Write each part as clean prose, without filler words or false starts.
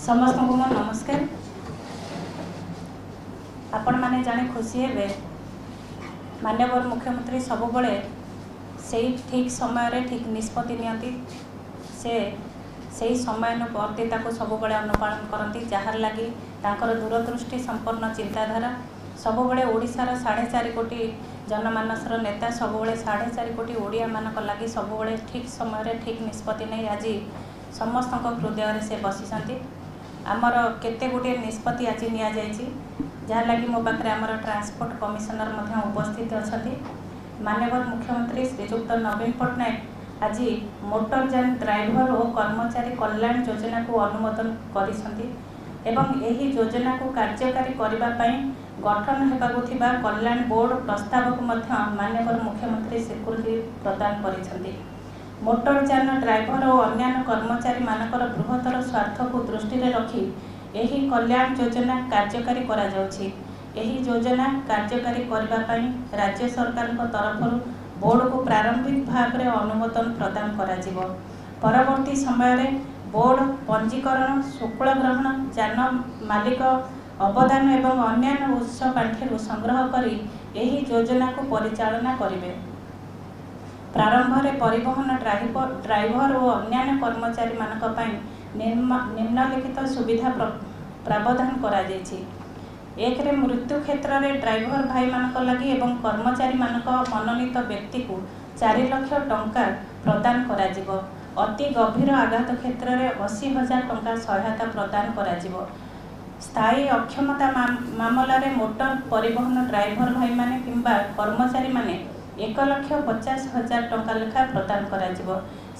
ସମସ୍ତଙ୍କୁ ମୋ ନମସ୍କାର। ଆପଣମାନେ ଜାଣି ଖୁସି ହେବେ, ମାନ୍ୟବର ମୁଖ୍ୟମନ୍ତ୍ରୀ ସବୁବେଳେ ସେଇ ଠିକ୍ ସମୟରେ ଠିକ୍ ନିଷ୍ପତ୍ତି ନିଅନ୍ତି। ସେ ସେଇ ସମୟାନୁବର୍ତ୍ତିତାକୁ ସବୁବେଳେ ଅନୁପାଳନ କରନ୍ତି, ଯାହାର ଲାଗି ତାଙ୍କର ଦୂରଦୃଷ୍ଟି ସମ୍ପନ୍ନ ଚିନ୍ତାଧାରା ସବୁବେଳେ ଓଡ଼ିଶାର 4.5 କୋଟି ଜନମାନସର ନେତା ସବୁବେଳେ 4.5 କୋଟି ଓଡ଼ିଆମାନଙ୍କ ଲାଗି ସବୁବେଳେ ଠିକ୍ ସମୟରେ ଠିକ୍ ନିଷ୍ପତ୍ତି ନେଇ ଆଜି ସମସ୍ତଙ୍କ ହୃଦୟରେ ସେ ବସିଛନ୍ତି। ଆମର କେତେ ଗୁଡ଼ିଏ ନିଷ୍ପତ୍ତି ଆଜି ନିଆଯାଇଛି, ଯାହାଲାଗି ମୋ ପାଖରେ ଆମର ଟ୍ରାନ୍ସପୋର୍ଟ କମିଶନର ମଧ୍ୟ ଉପସ୍ଥିତ ଅଛନ୍ତି। ମାନ୍ୟବର ମୁଖ୍ୟମନ୍ତ୍ରୀ ଶ୍ରୀଯୁକ୍ତ ନବୀନ ପଟ୍ଟନାୟକ ଆଜି ମୋଟରଯାନ ଡ୍ରାଇଭର ଓ କର୍ମଚାରୀ କଲ୍ୟାଣ ଯୋଜନାକୁ ଅନୁମୋଦନ କରିଛନ୍ତି ଏବଂ ଏହି ଯୋଜନାକୁ କାର୍ଯ୍ୟକାରୀ କରିବା ପାଇଁ ଗଠନ ହେବାକୁ ଥିବା କଲ୍ୟାଣ ବୋର୍ଡ଼ ପ୍ରସ୍ତାବକୁ ମଧ୍ୟ ମାନ୍ୟବର ମୁଖ୍ୟମନ୍ତ୍ରୀ ସ୍ୱୀକୃତି ପ୍ରଦାନ କରିଛନ୍ତି। ମୋଟରଯାନ ଡ୍ରାଇଭର ଓ ଅନ୍ୟାନ୍ୟ କର୍ମଚାରୀମାନଙ୍କର ବୃହତ୍ତର ସ୍ୱାର୍ଥକୁ ଦୃଷ୍ଟିରେ ରଖି ଏହି କଲ୍ୟାଣ ଯୋଜନା କାର୍ଯ୍ୟକାରୀ କରାଯାଉଛି। ଏହି ଯୋଜନା କାର୍ଯ୍ୟକାରୀ କରିବା ପାଇଁ ରାଜ୍ୟ ସରକାରଙ୍କ ତରଫରୁ ବୋର୍ଡ଼କୁ ପ୍ରାରମ୍ଭିକ ଭାବରେ ଅନୁମୋଦନ ପ୍ରଦାନ କରାଯିବ। ପରବର୍ତ୍ତୀ ସମୟରେ ବୋର୍ଡ଼ ପଞ୍ଜୀକରଣ, ଶୁଳ୍କ ଗ୍ରହଣ, ଯାନ ମାଲିକ ଅବଦାନ ଏବଂ ଅନ୍ୟାନ୍ୟ ଉତ୍ସ ପାଣ୍ଠିରୁ ସଂଗ୍ରହ କରି ଏହି ଯୋଜନାକୁ ପରିଚାଳନା କରିବେ। ପ୍ରାରମ୍ଭରେ ପରିବହନ ଡ୍ରାଇଭର ଓ ଅନ୍ୟାନ୍ୟ କର୍ମଚାରୀମାନଙ୍କ ପାଇଁ ନିମ୍ନଲିଖିତ ସୁବିଧା ପ୍ରାବଧାନ କରାଯାଇଛି। ଏକରେ ମୃତ୍ୟୁ କ୍ଷେତ୍ରରେ ଡ୍ରାଇଭର ଭାଇମାନଙ୍କ ଲାଗି ଏବଂ କର୍ମଚାରୀମାନଙ୍କ ମନୋନୀତ ବ୍ୟକ୍ତିକୁ 4 ଲକ୍ଷ ଟଙ୍କା ପ୍ରଦାନ କରାଯିବ। ଅତି ଗଭୀର ଆଘାତ କ୍ଷେତ୍ରରେ 80,000 ଟଙ୍କା ସହାୟତା ପ୍ରଦାନ କରାଯିବ। ସ୍ଥାୟୀ ଅକ୍ଷମତା ମାମଲାରେ ମୋଟର ପରିବହନ ଡ୍ରାଇଭର ଭାଇମାନେ କିମ୍ବା କର୍ମଚାରୀମାନେ 1,50,000 ଟଙ୍କା ଲେଖା ପ୍ରଦାନ କରାଯିବ।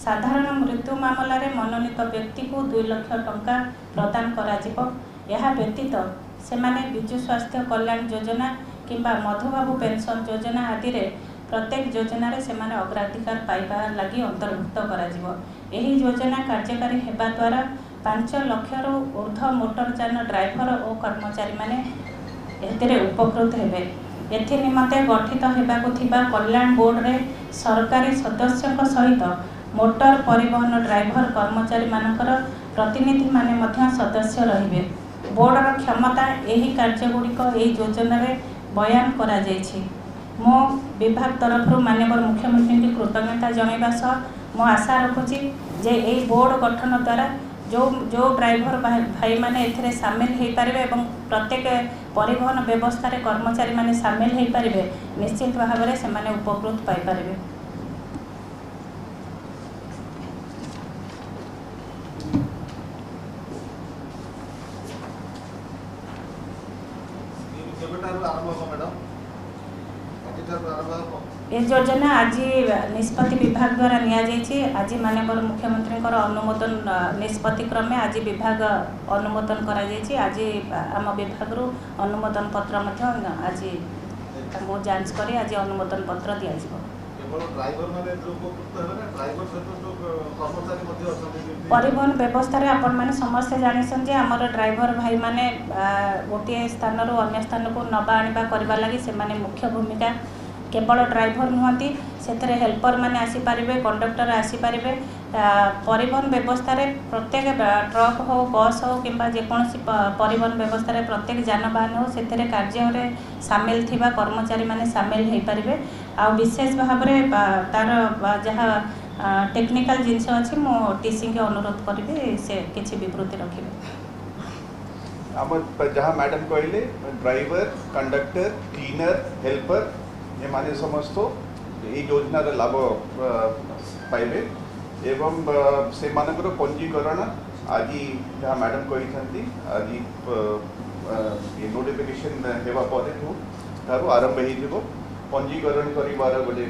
ସାଧାରଣ ମୃତ୍ୟୁ ମାମଲାରେ ମନୋନୀତ ବ୍ୟକ୍ତିକୁ 2 ଲକ୍ଷ ଟଙ୍କା ପ୍ରଦାନ କରାଯିବ। ଏହା ବ୍ୟତୀତ ସେମାନେ ବିଜୁ ସ୍ୱାସ୍ଥ୍ୟ କଲ୍ୟାଣ ଯୋଜନା କିମ୍ବା ମଧୁବାବୁ ପେନ୍ସନ୍ ଯୋଜନା ଆଦିରେ ପ୍ରତ୍ୟେକ ଯୋଜନାରେ ସେମାନେ ଅଗ୍ରାଧିକାର ପାଇବା ଲାଗି ଅନ୍ତର୍ଭୁକ୍ତ କରାଯିବ। ଏହି ଯୋଜନା କାର୍ଯ୍ୟକାରୀ ହେବା ଦ୍ୱାରା 5 ଲକ୍ଷରୁ ଉର୍ଦ୍ଧ୍ୱ ମୋଟରଯାନ ଡ୍ରାଇଭର ଓ କର୍ମଚାରୀମାନେ ଏଥିରେ ଉପକୃତ ହେବେ। ଏଥି ନିମନ୍ତେ ଗଠିତ ହେବାକୁ ଥିବା କଲ୍ୟାଣ ବୋର୍ଡ଼ରେ ସରକାରୀ ସଦସ୍ୟଙ୍କ ସହିତ ମୋଟର ପରିବହନ ଡ୍ରାଇଭର କର୍ମଚାରୀମାନଙ୍କର ପ୍ରତିନିଧିମାନେ ମଧ୍ୟ ସଦସ୍ୟ ରହିବେ। ବୋର୍ଡ଼ର କ୍ଷମତା ଏହି କାର୍ଯ୍ୟଗୁଡ଼ିକ ଏହି ଯୋଜନାରେ ବୟାନ କରାଯାଇଛି। ମୋ ବିଭାଗ ତରଫରୁ ମାନ୍ୟବର ମୁଖ୍ୟମନ୍ତ୍ରୀଙ୍କୁ କୃତଜ୍ଞତା ଜଣାଇବା ସହ ମୁଁ ଆଶା ରଖୁଛି ଯେ ଏହି ବୋର୍ଡ଼ ଗଠନ ଦ୍ୱାରା ଯେଉଁ ଯେଉଁ ଡ୍ରାଇଭର ଭାଇମାନେ ଏଥିରେ ସାମିଲ ହୋଇପାରିବେ ଏବଂ ପ୍ରତ୍ୟେକ ପରିବହନ ବ୍ୟବସ୍ଥାରେ କର୍ମଚାରୀମାନେ ସାମିଲ ହୋଇପାରିବେ, ନିଶ୍ଚିତ ଭାବରେ ସେମାନେ ଉପକୃତ ପାଇପାରିବେ। ଏ ଯୋଜନା ଆଜି ନିଷ୍ପତ୍ତି ବିଭାଗ ଦ୍ୱାରା ନିଆଯାଇଛି। ଆଜି ମାନ୍ୟବର ମୁଖ୍ୟମନ୍ତ୍ରୀଙ୍କର ଅନୁମୋଦନ ନିଷ୍ପତ୍ତି କ୍ରମେ ଆଜି ବିଭାଗ ଅନୁମୋଦନ କରାଯାଇଛି। ଆଜି ଆମ ବିଭାଗରୁ ଅନୁମୋଦନ ପତ୍ର ମଧ୍ୟ ଆଜି ତାଙ୍କୁ ଯାଞ୍ଚ କରି ଆଜି ଅନୁମୋଦନ ପତ୍ର ଦିଆଯିବ। ପରିବହନ ବ୍ୟବସ୍ଥାରେ ଆପଣମାନେ ସମସ୍ତେ ଜାଣିଛନ୍ତି ଯେ ଆମର ଡ୍ରାଇଭର ଭାଇମାନେ ଗୋଟିଏ ସ୍ଥାନରୁ ଅନ୍ୟ ସ୍ଥାନକୁ ନେବା ଆଣିବା କରିବା ଲାଗି ସେମାନେ ମୁଖ୍ୟ ଭୂମିକା। କେବଳ ଡ୍ରାଇଭର ନୁହନ୍ତି, ସେଥିରେ ହେଲ୍ପର ମାନେ ଆସିପାରିବେ, କଣ୍ଡକ୍ଟର ଆସିପାରିବେ। ପରିବହନ ବ୍ୟବସ୍ଥାରେ ପ୍ରତ୍ୟେକ ଟ୍ରକ୍ ହେଉ, ବସ୍ ହେଉ କିମ୍ବା ଯେକୌଣସି ପରିବହନ ବ୍ୟବସ୍ଥାରେ ପ୍ରତ୍ୟେକ ଯାନବାହନ ହେଉ, ସେଥିରେ କାର୍ଯ୍ୟରେ ସାମିଲ ଥିବା କର୍ମଚାରୀମାନେ ସାମିଲ ହୋଇପାରିବେ। ଆଉ ବିଶେଷ ଭାବରେ ତାର ଯାହା ଟେକ୍ନିକାଲ ଜିନିଷ ଅଛି, ମୁଁ ଟିସିଙ୍କୁ ଅନୁରୋଧ କରିବି ସେ କିଛି ବିବୃତି ରଖିବେ। ଆମ ଯାହା ମ୍ୟାଡ଼ାମ୍ କହିଲେ, ଡ୍ରାଇଭର, କଣ୍ଡକ୍ଟର, କ୍ଲିନର, ହେଲ୍ପର ଏମାନେ ସମସ୍ତ ଏଇ ଯୋଜନାର ଲାଭ ପାଇବେ ଏବଂ ସେମାନଙ୍କର ପଞ୍ଜୀକରଣ ଆଜି ଯାହା ମ୍ୟାଡ଼ାମ୍ କହିଛନ୍ତି, ଆଜି ନୋଟିଫିକେସନ୍ ହେବା ପରେଠୁ ଠାରୁ ଆରମ୍ଭ ହେଇଯିବ। ପଞ୍ଜୀକରଣ କରିବାର ଗୋଟେ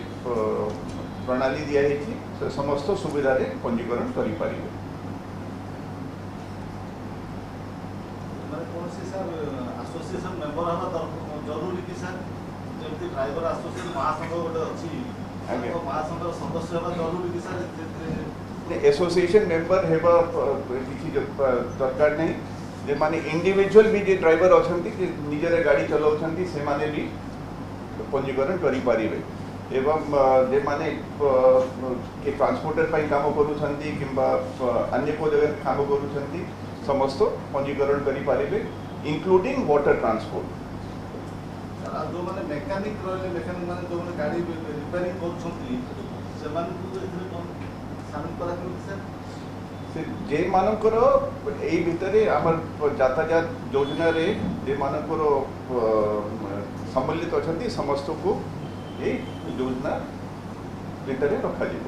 ପ୍ରଣାଳୀ ଦିଆହେଇଛି, ସେ ସମସ୍ତ ସୁବିଧାରେ ପଞ୍ଜୀକରଣ କରିପାରିବେ। କୌଣସି ସାର୍ ଆସୋସିଏସନ୍ ମେମ୍ବର ହେବା ଜରୁରୀ କି ସାର୍? ଯେମିତି ଡ୍ରାଇଭର ଆସୋସିଏସନ୍ ମହାସଂଘ ଗୋଟେ ଅଛି, ମହାସଂଘର ସଦସ୍ୟ ହେବା ଜରୁରୀ କି ସାର୍? ଆସୋସିଏସନ୍ ମେମ୍ବର ହେବା କିଛି ଦରକାର ନାହିଁ। ଯେମାନେ ଇଣ୍ଡିଭିଜୁଆଲ ବି ଯେ ଡ୍ରାଇଭର ଅଛନ୍ତି, ଯେ ନିଜର ଗାଡ଼ି ଚଲାଉଛନ୍ତି, ସେମାନେ ବି ପଞ୍ଜୀକରଣ କରିପାରିବେ। ଏବଂ ଯେମାନେ କି ଟ୍ରାନ୍ସପୋର୍ଟର ପାଇଁ କାମ କରୁଛନ୍ତି କିମ୍ବା ଅନ୍ୟ କେଉଁ ଜାଗାରେ କାମ କରୁଛନ୍ତି, ସମସ୍ତ ପଞ୍ଜୀକରଣ କରିପାରିବେ, ଇନକ୍ଲୁଡ଼ିଂ ୱାଟର ଟ୍ରାନ୍ସପୋର୍ଟ। ସାର୍, ଆଉ ଯେଉଁମାନେ ମେକାନିକ୍ ରହିଲେ, ମେକାନିକ୍ ମାନେ ଯେଉଁମାନେ ଗାଡ଼ି ରିପେୟାରିଂ କରୁଛନ୍ତି, ସେମାନଙ୍କୁ ଏଥିରେ ସାମିଲ କରାଯିବ କି ସାର୍? ସେ ଯେମାନଙ୍କର ଏଇ ଭିତରେ ଆମର ଯାତାୟାତ ଯୋଜନାରେ ଯେମାନଙ୍କର ସମ୍ମିଳିତ ଅଛନ୍ତି, ସମସ୍ତଙ୍କୁ ଏଇ ଯୋଜନା ଭିତରେ ରଖାଯିବ।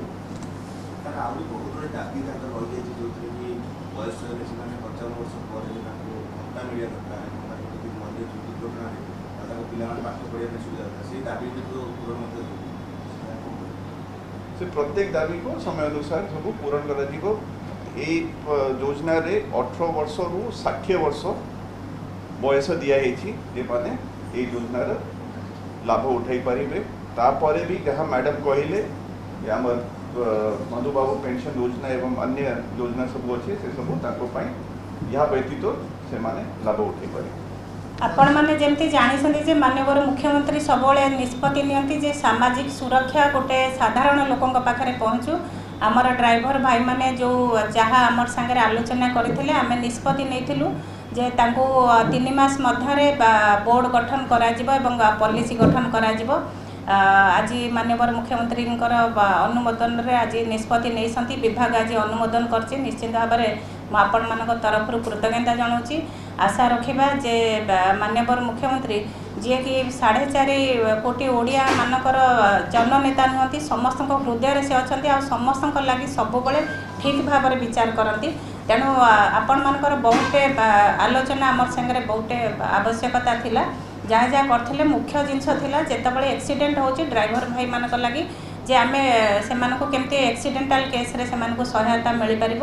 ତାର ଆହୁରି ବହୁତ ଗୁଡ଼ିଏ ଦାବି ତାଙ୍କର ରହିଯାଇଛି, ଯେଉଁଥିରେ କି ବୟସ ହେଲେ ସେମାନେ 55 ବର୍ଷ ପରେ ତାଙ୍କୁ ଭତ୍ତା ମିଳିବା ଦରକାର ଏବଂ ତାଙ୍କୁ ଯଦି ମରିଯାଉଛନ୍ତି ଦୁର୍ଘଟଣାରେ ତାଙ୍କ ପିଲାମାନେ ପାଠ ପଢ଼ିବା ପାଇଁ ସୁବିଧା ଦରକାର। ସେଇ ଦାବି ପୂରଣ ମଧ୍ୟ। ସେ ପ୍ରତ୍ୟେକ ଦାବିକୁ ସମୟ ଅନୁସାର ସବୁ ପୂରଣ କରାଯିବ। ଏଇ ଯୋଜନାରେ 18 ବର୍ଷରୁ 60 ବର୍ଷ ବୟସ ଦିଆହେଇଛି, ଯେମାନେ ଏଇ ଯୋଜନାର ଲାଭ ଉଠାଇ ପାରିବେ। ତାପରେ ବି ଯାହା ମ୍ୟାଡ଼ାମ୍ କହିଲେ ଯେ ଆମର ମଧୁବାବୁ ପେନସନ୍ ଯୋଜନା ଏବଂ ଅନ୍ୟ ଯୋଜନା ସବୁ ଅଛି, ସେସବୁ ତାଙ୍କ ପାଇଁ ଏହା ବ୍ୟତୀତ ସେମାନେ ଲାଭ ଉଠାଇ ପାରିବେ। ଆପଣମାନେ ଯେମିତି ଜାଣିଛନ୍ତି ଯେ ମାନ୍ୟବର ମୁଖ୍ୟମନ୍ତ୍ରୀ ସବୁବେଳେ ନିଷ୍ପତ୍ତି ନିଅନ୍ତି ଯେ ସାମାଜିକ ସୁରକ୍ଷା ଗୋଟେ ସାଧାରଣ ଲୋକଙ୍କ ପାଖରେ ପହଞ୍ଚୁ। ଆମର ଡ୍ରାଇଭର ଭାଇମାନେ ଯେଉଁ ଯାହା ଆମର ସାଙ୍ଗରେ ଆଲୋଚନା କରିଥିଲେ, ଆମେ ନିଷ୍ପତ୍ତି ନେଇଥିଲୁ ଯେ ତାଙ୍କୁ 3 ମାସ ମଧ୍ୟରେ ବୋର୍ଡ଼ ଗଠନ କରାଯିବ ଏବଂ ପଲିସି ଗଠନ କରାଯିବ। ଆଜି ମାନ୍ୟବର ମୁଖ୍ୟମନ୍ତ୍ରୀଙ୍କର ଅନୁମୋଦନରେ ଆଜି ନିଷ୍ପତ୍ତି ନେଇଛନ୍ତି, ବିଭାଗ ଆଜି ଅନୁମୋଦନ କରିଛି। ନିଶ୍ଚିନ୍ତ ଭାବରେ ମୁଁ ଆପଣମାନଙ୍କ ତରଫରୁ କୃତଜ୍ଞତା ଜଣାଉଛି। ଆଶା ରଖିବା ଯେ ମାନ୍ୟବର ମୁଖ୍ୟମନ୍ତ୍ରୀ, ଯିଏକି 4.5 କୋଟି ଓଡ଼ିଆମାନଙ୍କର ଜନନେତା ନୁହନ୍ତି, ସମସ୍ତଙ୍କ ହୃଦୟରେ ସେ ଅଛନ୍ତି ଆଉ ସମସ୍ତଙ୍କ ଲାଗି ସବୁବେଳେ ଠିକ୍ ଭାବରେ ବିଚାର କରନ୍ତି। ତେଣୁ ଆପଣମାନଙ୍କର ବହୁଟେ ଆଲୋଚନା ଆମର ସାଙ୍ଗରେ ବହୁଟେ ଆବଶ୍ୟକତା ଥିଲା, ଯାହା ଯାହା କରିଥିଲେ। ମୁଖ୍ୟ ଜିନିଷ ଥିଲା ଯେତେବେଳେ ଆକ୍ସିଡେଣ୍ଟ ହେଉଛି ଡ୍ରାଇଭର ଭାଇମାନଙ୍କ ଲାଗି ଯେ ଆମେ ସେମାନଙ୍କୁ କେମିତି ଆକ୍ସିଡେଣ୍ଟାଲ କେସ୍ରେ ସେମାନଙ୍କୁ ସହାୟତା ମିଳିପାରିବ।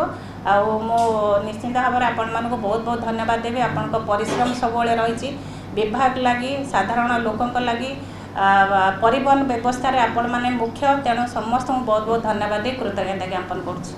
ଆଉ ମୁଁ ନିଶ୍ଚିନ୍ତ ଭାବରେ ଆପଣମାନଙ୍କୁ ବହୁତ ବହୁତ ଧନ୍ୟବାଦ ଦେବି। ଆପଣଙ୍କ ପରିଶ୍ରମ ସବୁବେଳେ ରହିଛି ବିଭାଗ ଲାଗି, ସାଧାରଣ ଲୋକଙ୍କ ଲାଗି, ପରିବହନ ବ୍ୟବସ୍ଥାରେ ଆପଣମାନେ ମୁଖ୍ୟ। ତେଣୁ ସମସ୍ତଙ୍କୁ ବହୁତ ବହୁତ ଧନ୍ୟବାଦ ଦେଇ କୃତଜ୍ଞତା ଜ୍ଞାପନ କରୁଛି।